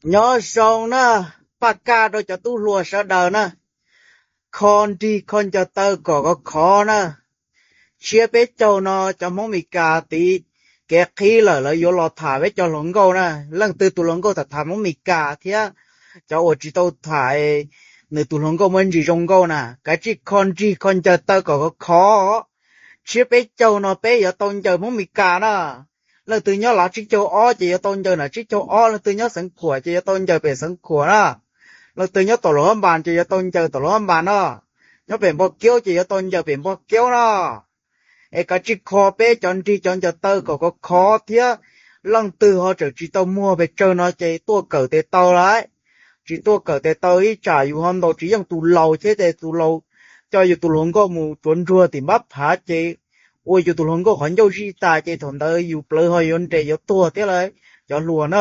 Nyob zoo na, paj kaj rau cov tub hluas sawv daws na, kho nrig kho ncaws taw kom khov khov na. Tshiab peb caug no cov Hmoob Mes Kas tiv kev qhib lawm, lawv yuav los tham peb cov hluas nkauj na. Leej twg tus hluas nkauj tham tham Hmoob Mes Kas thiab cov uas tsis tau tham nws tus hluas nkauj muaj ntsis zoo nkauj na, kav tsij kho nrig kho ncaws taw kom khov khov. Tshiab peb caug no peb yuav tau ncaws Hmoob Mes Kas na. Leej twg nyob Lav tsib caug ob ces yuav tau ncaws Nam tsib caug ob, leej twg nyob Xeev Khuam ces yuav tau ncaws pem Xeev Khuam na. Leej twg nyob Tom Luas Hab Npas ces yuav tau ncaws Tom Luas Hab Npas na. Nyob pem Npog Kiaub ces yuav tau ncaws pem Npog Kiaub na. Es kav tsij kho peb cov nrig cov ncaws taw kom khov khov thiab. Leej twg ho tseem tsis tau muag pes tsawg no ces tuaj kawm tes taw lawm. Tsis tuaj kawm tes taw ib tsam yus ho ntaus tsis yeej tus laus thiab ces tus laus coj yus tus hluas nkauj mus tsuav ntsuag tim npab phav ces ua yus tus hluas nkauj qhov ncauj zij tas ces thaum ntawd yus plawv ho yuav nres yuav tuag thiab lawm cov hluas na.